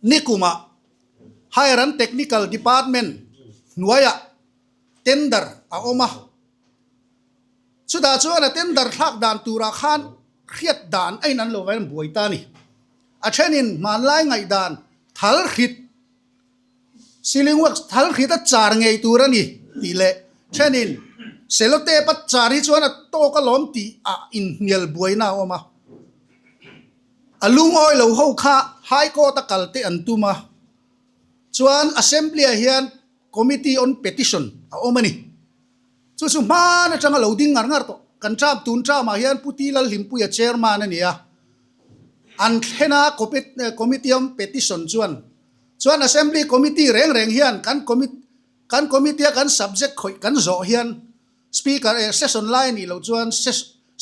Nikumah Higher and Technical Department hnuaiah tender a awm a, chutah chuan a tender thlak dan turah khan hriat dan a in an lo vain buai ta a ni. A thenin hmanlai ngaihdan thal hrit, ceiling wax thal hrit a char ngei tur a ni tih leh thenin cellotape a char hi chuan a tawk alawm tih ah inhnial buaina a awm a. A lungawi lo ho kha High Court a kal te an tum a, chuan Assembly ah hian Committee on Petition a awm a ni. Chu chu hman atanga lo ding ngar ngar tawh. Kan term tun term ah hian Pu Ti Lalhlimpuia Chairman a ni a, an thlen a Committee on Petition chuan chuan Assembly Committee reng reng hian kan kan Committee a kan subject khawih kan zawh hian Speaker eh session lai a nih loh chuan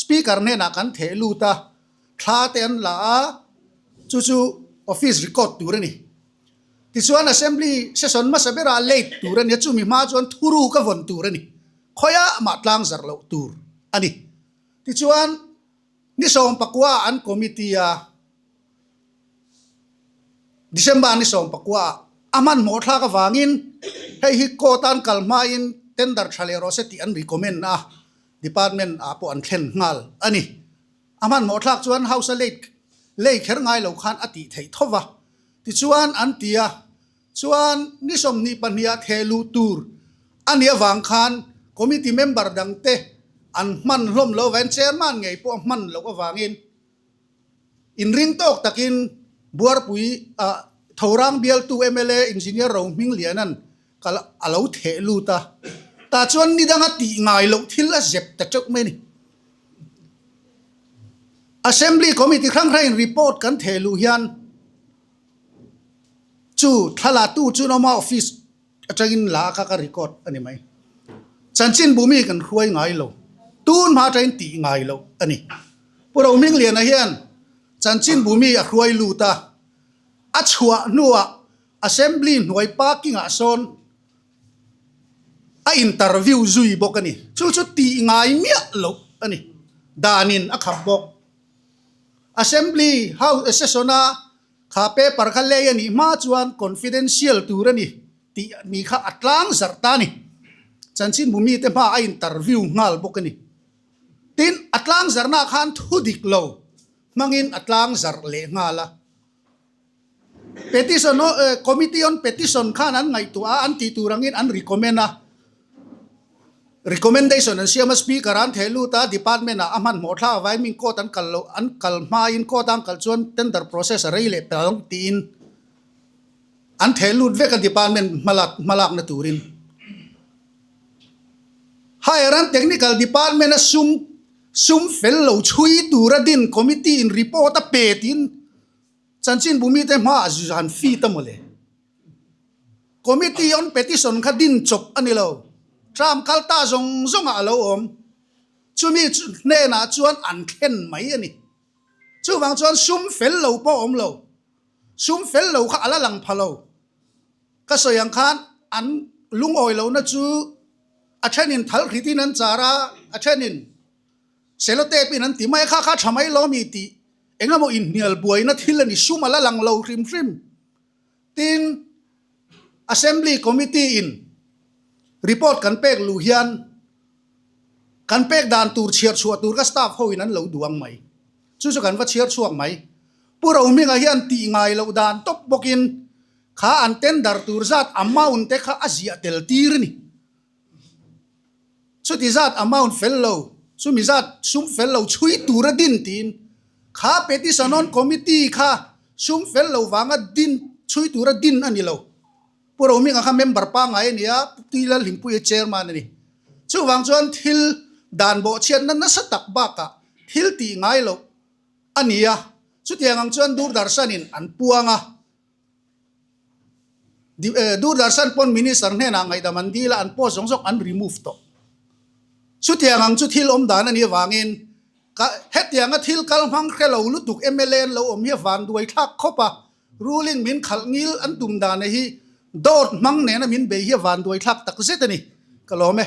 Speaker hnenah kan theh lut a, thla te an la a, chu chu office record tur a ni. Tichuan Assembly session hmasa berah late tur a ni a, chumi hma chuan thuruk a vawn tur a ni. Khawiah mah tlang zarh loh tur a ni. Tichuan ni 14 an committee a, December ni 14 ah a hmanhmawh thlak avangin hei hi court a an kal hmain tender tha leh rawh se tih an recommend a, department ah pawh an thlen nghal a ni. A hmanhmawh thlak chuan house a late lei kher ngai lo khan a tih theih tho va. Tichuan an ti a, chuan ni 22 ah theh luh tur a nih avang khan committee member dangte an hman hlawm lo avangin chairman ngei pawh a hman loh avangin, Inring tawk takin Buarpui ah Thorang bialtu mla Engineer Rohmingliana'n kal a lo theh lut a, tah chuan ni danga tih ngai loh thil a zep ta teuh mai a ni. Assembly Committee hrang hrangin report kan theh luh hian chu thlalatu chu Noma office Atangin la kha ka record a ni mai. Chanchinbu mi kan hruai ngai lo. Tun hma atangin tih ngai loh a ni. Pu Rohmingliana hian chanchinbu mi a hruai lut a, a chhuah hnuah Assembly hnuai parking ah sawn a interview zui bawk a ni. Chu chu tih ngai miah loh a ni. Danin a khap bawk. Assembly House session a Kha paper kha lei a nih hma chuan confidential tur a ni tih ni kha a tlang zarh ta a ni. Chanchinbu mite hma a interview nghal bawk a ni. Tin, a tlang zarhnaah khan thu dik lo hmangin a tlang zarh leh nghal a. Petition, Committee on Petition khan an ngaihtuah a, an tih tur angin an recommend a. Recommendation an siam a, Speaker an theh lut a, Department ah a hmanhmawh thlak avangin min court an kal loh, an kal hmain court a an kal chuan tender process a rei leh pel ang tiin an theh lut vek a Department hmalak hmalakna turin. Higher and Technical Department a sum sum fel lo chhui tura din committee in report a pe tiin chanchinbu mite hmaah han feed a mawle. Committee on Petition kha din chawp a ni lo. Term kal ta zawng zawngah a lo awm. Chumi hnenah chuan an thlen mai a ni. Chuvang chuan sum fel lo pawh a awm lo. Sum fel lo kha a la lang pha lo. Ka sawi ang khan an lungawi lohna chu a thenin thal hritin an char a, a thenin cellotape in an ti mai a, kha kha tha mai lo mi tih engemaw inhnial buaina thil a ni. Sum a la lang lo hrim hrim. Tin, Assembly Committee in report kan pek luh hian kan pek dan tur chhiar chhuah tur ka staff ho in an lo duang mai. Chu chu kan va chhiar chhuak mai. Pu Rohminga hian tih ngai loh dan tawp bawkin kha an tender tur zat amount te kha a ziah tel tir a ni. Chuti zat amount fel lo, chumi zat sum fel lo chhui tura din tiin kha petition on committee kha sum fel lo vanga din chhui tura din a ni lo. Pu Rohminga kha member pangngai a ni a, Pu Tuilalhlimpuia chairman a ni. Chuvang chuan thil dan bawhchhiatna nasa tak bakah thil tih ngai loh a ni a, chutiang ang chuan Doordarshan-in an puang a. Doordarshan pawn Minister hnenah ngaihdam an dil a, an post zawng zawng an remove tawh. Chutiang ang chu thil awm dan a nih avangin ka hetianga thil kal hmang hre lo lutuk mla an lo awm hi a vanduai thlak khawp a, ruling min khalh ngil an tum dan hi dawt hmang nena min bei hi a vanduai thlak tak zet a ni. Ka lawm e.